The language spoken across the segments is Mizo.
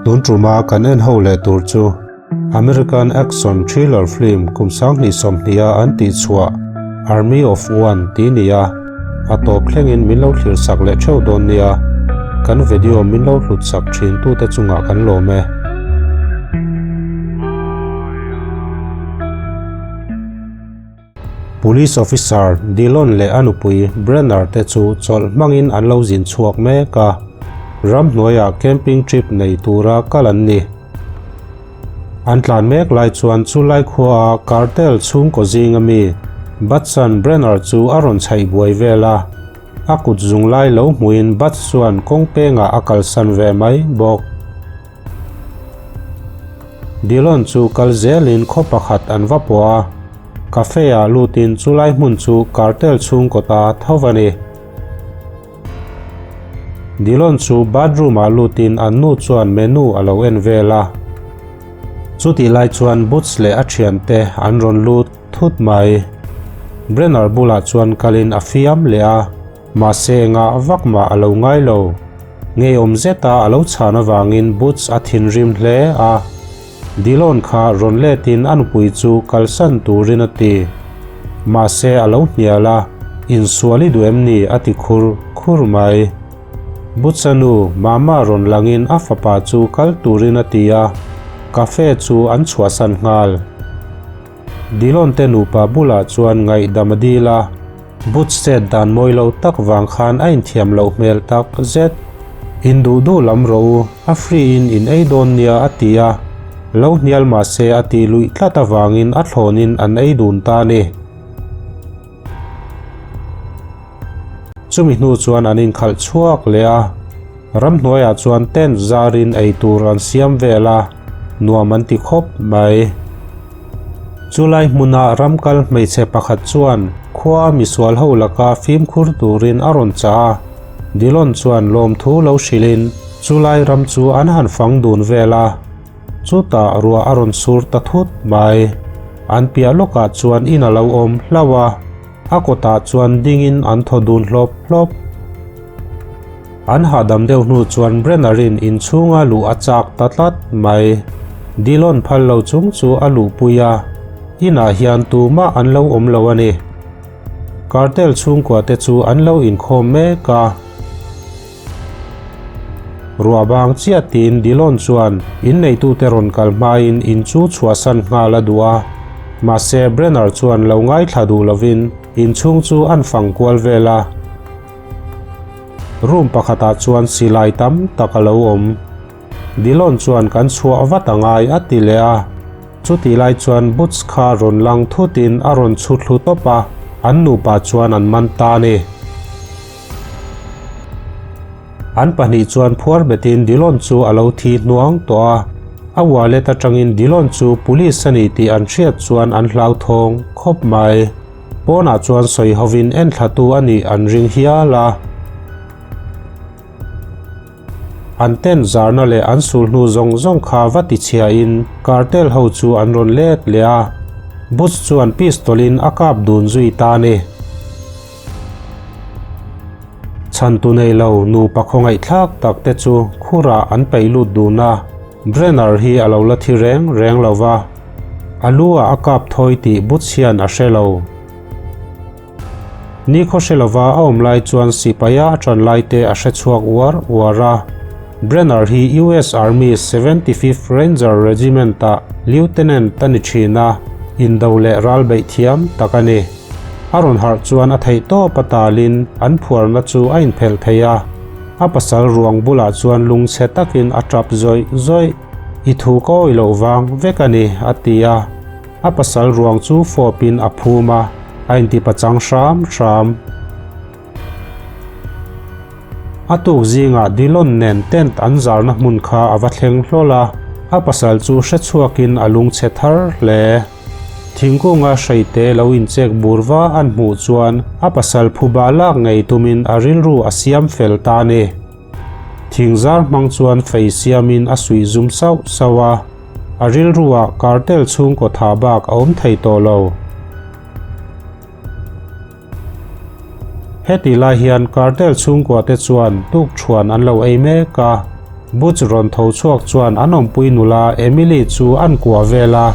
Tun tuma kan en ho leh tur chu American action thriller film kum 2020 a an tih chhuah Army of One tih ni a, a tawp thlengin min lo thlir sak leh theuh dawn nia, kan video min lo hlut sak thin tute chungah kan lawm e. Police officer Dillon leh a nupui Brenner te chu chawlh hmangin an lo zin chhuak mek a, ramhnuaiah camping trip nei tura kal an ni. An tlan mek lai chuan chulai khuaa cartel chhungkaw zinga mi Butson Brenner chu a rawn chhaih buai vel a, a kut zung lai lo hmuhin Butts chuan kawng pengah a kalsan ve mai bawk. Dillon chu kal zelin khaw pakhat an va pawh a, cafe ah lutin chulai hmun chu cartel chhungkaw ta tho a ni. Dillon chu bathroom ah lutin an nu chuan menu a lo en vel a. Chutih lai chuan Boots leh a thiante an rawn lut thut mai. Brenner bulah chuan kalin a fiam leh a. Mahse engah vak mah a lo ngai lo. Ngeiawm zeta a lo chhan avangin Boots a thinrim hle a. Dillon kha rawn letin a nupui chu kalsan turin a ti. Mahse a lo hnial a, Insual i duh em ni? a ti khur khur mai. Boots-a nu Mama rawn langin a fapa chu kal turin a ti a, cafe chu an chhuahsan nghal. Dillon te nupa bulah chuan ngaihdam a dil a. Boots chet dan mawi lo tak vang khan a inthiam loh hmel tak zet. In duh duh lam rawh u, a free in in ei dawn nia a ti a. Lo hnial mah se a tih luih tlat avangin a thlawnin an ei dun ta a ni. Chumi hnu chuan an inkhalh chhuak leh a, ramhnuaiah chuan tent zarin ei tur an siam vel a, nuam an ti khawp mai. Chulai hmuna ramkal hmeichhe pakhat chuan khua misual ho laka fimkhur turin a rawn chah a, Dillon chuan lawmthu lo hrilhin chulai ram chu an han fang dun vel a, chutah ruah a rawn sur ta thut mai. An piah lawkah chuan in a lo awm hlauh a, a kawtah chuan dingin an thaw dun hlawp hlawp. An hahdam deuh hnu chuan Brenner-in inchhunga luh a chak ta tlat mai. Dillon phal lo chung chu a luhpui a, inah hian tumah an lo awm lo a ni. Cartel chhungkua te chu an lo inkhawm mek a. Ruah bang chiah tiin Dillon chuan inneitute rawn kal hmain in chu chhuahsan nghal a duh a. Mahse Brenner chuan lo ngaithla duh lovin inchhung chu an fang kual vel a. Room pakhatah chuan silai tam tak a lo awm. Dillon chuan kan chhuah vat a ngai a ti leh a. Chutih lai chuan Boots kha rawn lang thutin a rawn chhu thlu tawp a, an nupa chuan an man ta a ni. An pahnih chuan phuar betin Dillon chu a lo thi hnuang tawh a. A wallet atangin Dillon chu police a ni tih an hriat chuan an hlauthawng khawp mai. Pawnah chuan sawi hovin enthlatu a nih an ring hial a. An tent zarna leh an sulhnu zawng zawng kha va ti chhiahin cartel ho chu an rawn let leh a. Boots chuan pistol in a kap dun zui ta a ni. Chhantu nei lo nupa khawngaihthlak tak te chu khurah an peih lut dun a. Brenner hi a lo la thi reng reng lo va. A lu ah a kap thawi tih Boots hian a hre lo. Ni khaw hre lova a awm lai chuan sipaia a tan lai te a hre chhuak uar uar a. Brenner hi US Army 75th Ranger Regiment ah Lieutenant a ni thin a, indo leh ral beih thiam tak a ni. A rawn harh chuan a theih tawp a talin an phuarna chu a inphelh thei a. A pasal ruang bulah chuan lungchhe takin a tap zawih zawih. I thu ka awih loh vang vek a ni, a ti a. A pasal ruang chu fawpin a phum a, a inti pachang hram hram. A tuk zingah Dillon nen tent an zarna hmun kha a va thleng hlawl a, a pasal chu hre chhuakin a lungchhe thar hle. Thingkunga hreite lo inchek bur va an hmuh chuan a pasal phuba lak ngei tumin a rilru a siam fel ta a ni. Thingzar hmang chuan fei siamin a suih zum sauh sauh a, a rilruah cartel chhungkaw tha bak a awm thei tawh lo. Hetih lai hian cartel chhungkua te chuan tukṭhuan an lo ei mek a, Butch rawn tho chhuak chuan an awmpui nula Emily chu an kuah vel a.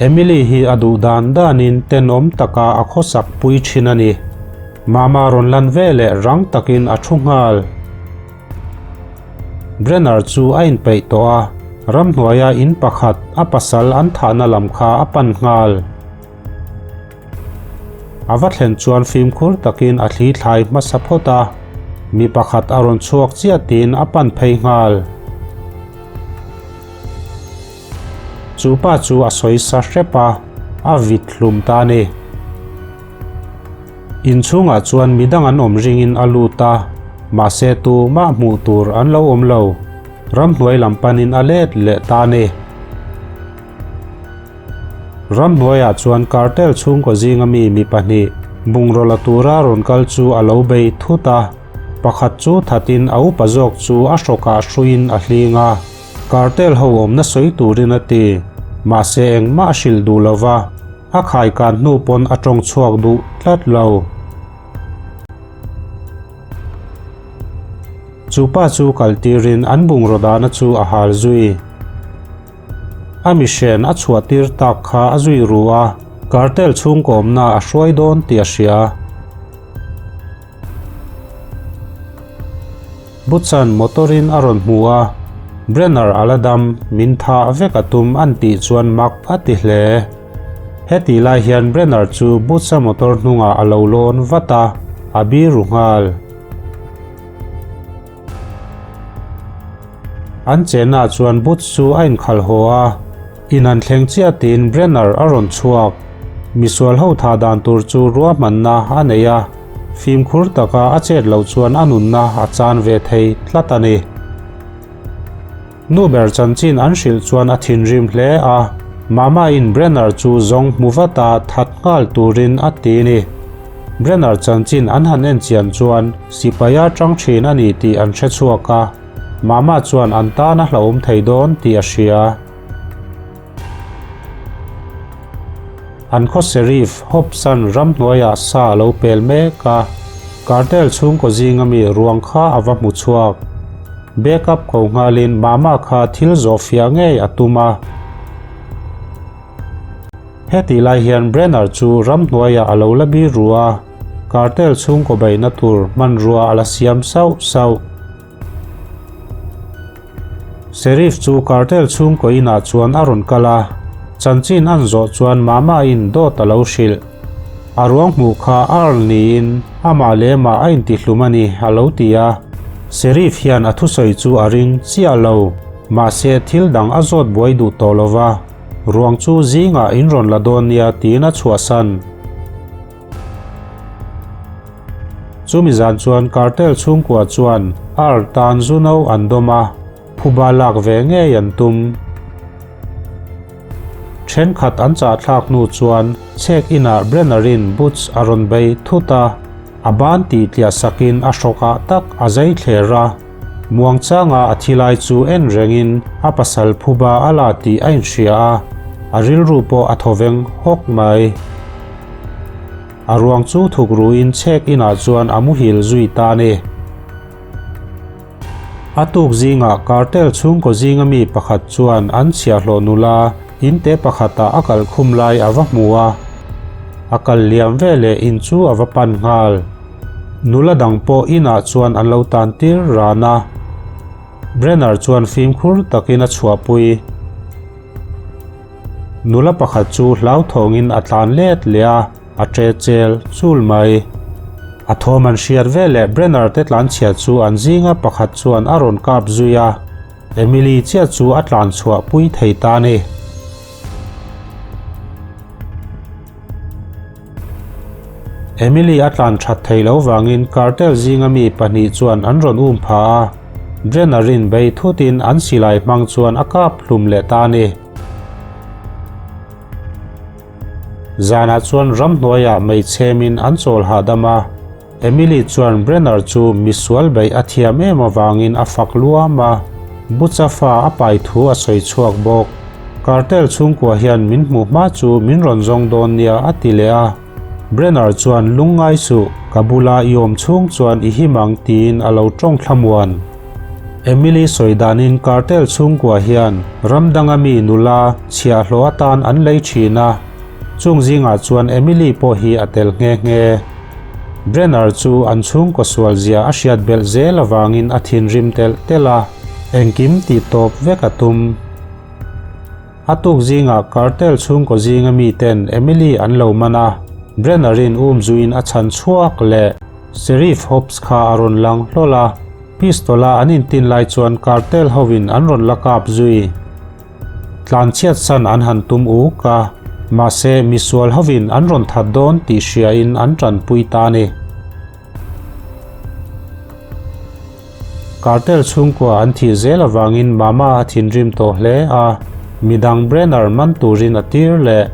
Emily hi a duh dan danin tenawm taka a khawsak pui thin a ni. Mama rawn lan ve leh rang takin a thu nghal. Brenner chu a inpeih tawh a, ramhnuaia in pakhat a pasal an thahna lam kha a pan nghal. A va thlen chuan fimkhur takin a thli thlai hmasa phawt a, mi pakhat a rawn chhuak chiah tiin a pan phei nghal. Chu pa chu a sawi sa hrep a, a vit hlum ta a ni. Inchhungah chuan midang an awm ringin a lut a, mahse tumah hmuh tur an lo awm lo. Ramhnuai lam panin a let leh ta a ni. Ramhnuaiah chuan cartel chhungkaw zinga mi mi pahnih bungraw la tura rawn kal chu a lo bei thut a, pakhat chu thatin a upa zawk chu a hrawkah hruiin a hling a, cartel ho awmna sawi turin a ti, mahse engmah a hrilh duh lo va, a khaikan hnu pawn a tawng chhuak duh tlat lo. Chu pa chu kaltirin an bungraw dahna chu a hal zui. A mihren a chhuah tir tak kha a zui ru a, cartel chhungkawmna a hruai dawn tih a hria. Butchan motor-in a rawn hmu a, Brenner a la dam, min thah vek a tum an tih chuan mak a ti hle. Hetih lai hian Brenner chu Butch-a motor hnungah a lo lawn vat a, a biru nghal. An chenah chuan Butch chu a inkhalh haw a, in an thleng chiah tiin Brenner a rawn chhuak. Misual ho thah dan tur chu ruahmanna a nei a, fimkhur taka a chet loh chuan a nunna a chan ve thei tlat a ni. Nu ber chanchin an hrilh chuan a thinrim hle a, Mama in Brenner chu zawng hmu vat a that nghal turin a ti ni. Brenner chanchin an han en chian chuan sipaia tang thin a ni tih an hre chhuak a, Mama chuan an tan a hlauhawm thei dawn tih a hria. An khaw Sheriff Hobson ramhnuaiah sa a lo pel mek a, cartel chhungkaw zinga mi ruang kha a va hmu chhuak. Backup ko nghalin Mama kha thil zawh fiah ngei a tum a. Hetih lai hian Brenner chu ramhnuaiah a lo la bir ru a, cartel chhungkaw beihna tur hmanrua a la siam sauh sauh. Sheriff chu cartel chhungkaw inah chuan a rawn kal a, chanchin an zawh chuan Mama-in dawt a lo hrilh. A ruang hmuh kha Earl niin amah leh amah a intihlum a ni a lo ti a. Sheriff hian a thusawi chu a ring chiah lo, mahse thil dang a zawt buai duh tawh lo va. Ruang chu zingah in rawn la dawn nia tiin a chhuahsan. Chumi zan chuan cartel chhungkua chuan Earl tan zu no an dawm a, phuba lak ve ngei an tum. Thenkhat an chahthlak hnu chuan chhek inah Brenner-in Butch a rawn bei thut a, a ban tih tliah sakin a hrawkah tak a zai thler a. Muangchanga a thi lai chu en rengin a pasal phuba a la tih a inhria a, a rilru pawh a thawveng hawk mai. A ruang chu thuk ruin chhek inah chuan a muhil zui ta a ni. A tuk zingah cartel chhungkaw zinga mi pakhat chuan an chhiahhlawh nula inte pakhatah a kal khum lai a va hmu a, a kal liam veleh in chu a va pan nghal. Nula dang pawh inah chuan an lo tan tir ran a, Brenner chuan fimkhur takin a chhuahpui. Nula pakhat chu hlauthawngin a tlan let leh a, a ṭe chel chul mai. A thawm an hriat veleh Brenner te tlanchhia chu an zinga pakhat chuan a rawn kap zui a, Emily chiah chu a tlan chhuahpui thei ta a ni. Emily a tlan that thei lo vangin cartel zinga mi pahnih chuan an rawn um pha a, Brenner in bei thutin an silai hmang chuan a kap hlum leh ta a ni. Zanah chuan ramhnuaiah meichhemin an chawl hahdam a, Emily chuan Brenner chu misual beih a thiam em avangin a fak luam a, Butch-a fa a pai thu a sawi chhuak bawk. Cartel chhungkua hian min hmuh hma chu min rawn zawng dawn nia a ti leh a. Brenner chuan lungngai suh, ka bula i awm chhung chuan i him ang tiin a lo tawng thlamuan. Emily sawi danin cartel chhungkua hian ram danga mi nula chhiahhlawh atan an lei thin a, chung zingah chuan Emily pawh hi a tel nghe nghe. Brenner chu an chhungkaw sual zia a hriat belh zel avangin a thinrim telh telh a, engkim tih tawp vek a tum. A tuk zingah cartel chhungkaw zinga miten Emily an lo man a, Brenner-in um zuiin a chhan chhuak leh Sheriff Hobbs kha a rawn lang hlawl a, pistol-a an intin lai chuan cartel hovin an rawn la kap zui. Tlanchhiat san an han tum uk a, mahse misual hovin an rawn that dawn tih hriain an tanpui ta a ni. Cartel chhungkua an thih zel avangin Mama a thinrim tawh hle a, midang Brenner man turin a tir leh.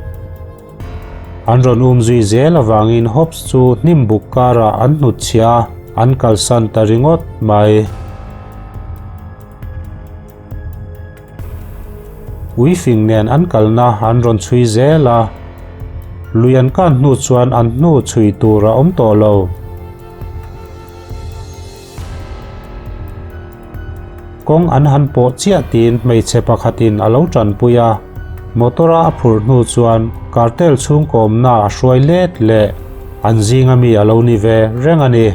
An rawn um zui zel avangin Hobbs chu hnim buk karah an hnutchhiah a, an kalsan ta ringawt mai. Uifing nen an kalna an rawn chhui zel a, lui an kan hnu chuan an hnu chhui tur a awm tawh lo. Kawng an han pawh chiah tiin hmeichhe pakhatin a lo tanpui a, motor-a a phurh hnu chuan cartel chhungkawmna a hruai let leh an zinga mi a lo ni ve reng a ni.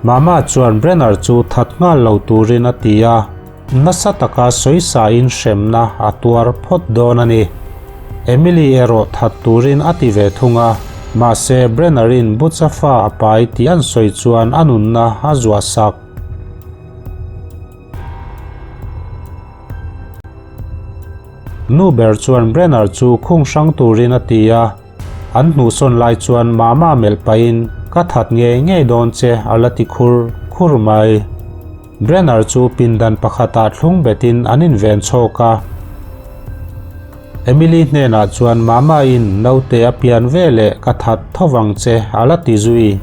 Mama chuan Brenner chu that nghal lo turin a ti a, nasa taka sawisain hremna a tuar phawt dawn a ni. Emily erawh that turin a ti ve thung a, mahse Brenner-in Butch-a fa a pai tih an sawi chuan a nunna a zuah sak. Nu ber chuan Brenner chu khung hrang turin a ti a. An hnuhsawn lai chuan Mama melh pahin ka that ngei ngei dawn che a la ti khur khur mai. Brenner chu pindan pakhatah thlung betin an inven chhawk a. Emily hnenah chuan Mama in naute a pian ve leh ka that tho vang che a la ti zui.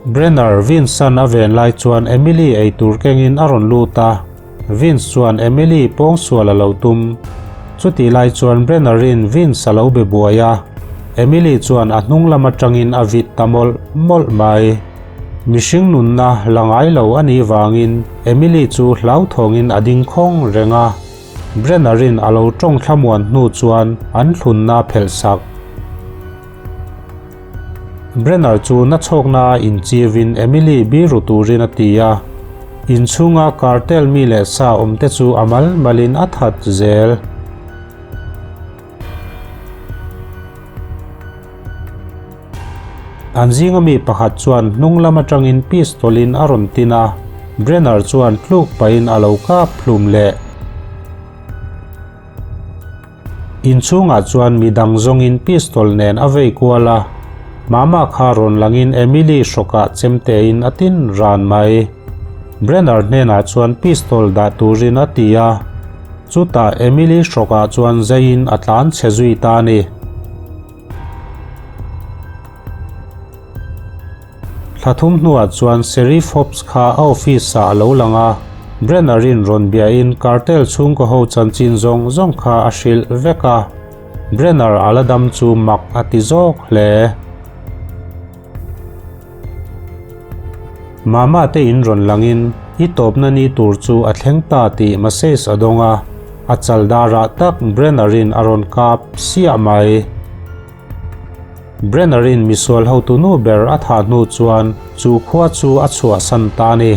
Brenner Vince-an a ven lai chuan Emily eitur kengin a rawn lut a. Vince chuan Emily pawngsual a lo tum. Chutih lai chuan Brenner-in Vince a lo be buai a, Emily chuan a hnung lam atangin a vit ta mawlh mawlh mai. Mihring nunna la ngai lo a nih vangin Emily chu hlauthawngin a ding khawng reng a, Brenner-in a lo tawng thlamuan hnu chuan an thlunna phelh sak. Brenner chu na chhawkna a inchivin Emily biru turin a ti a, inchhunga cartel mi leh sa awmte chu a mal malin a that zel. An zinga mi pakhat chuan hnung lam atangin pistol-in a rawn tin a, Brenner chuan tluk pahin a lo kap hlum leh. Inchhungah chuan mi dang zawngin pistol nen a vei kual a, Mama kha rawn langin Emily hrawkah chemtein a tin ran mai. Brenner hnenah chuan pistol dah turin a ti a, chutah Emily hrawkah chuan zeiin a tlan chhe zui ta a ni. Thla thum hnuah chuan Sheriff Hobbs kha a office-ah a lo lang a, Brenner-in rawn biain cartel chhungkaw ho chanchin zawng zawng kha a hrilh vek a. Brenner a la dam chu mak a ti zawk hle. Mama te in rawn langin i tawpna ni tur chu a thleng ta tih message a dawng a, a chal darah tak Brenner-in a rawn kap siah mai. Brenner-in misual hotu nu ber a thah hnu chuan chu khua chu a chhuahsan ta a ni.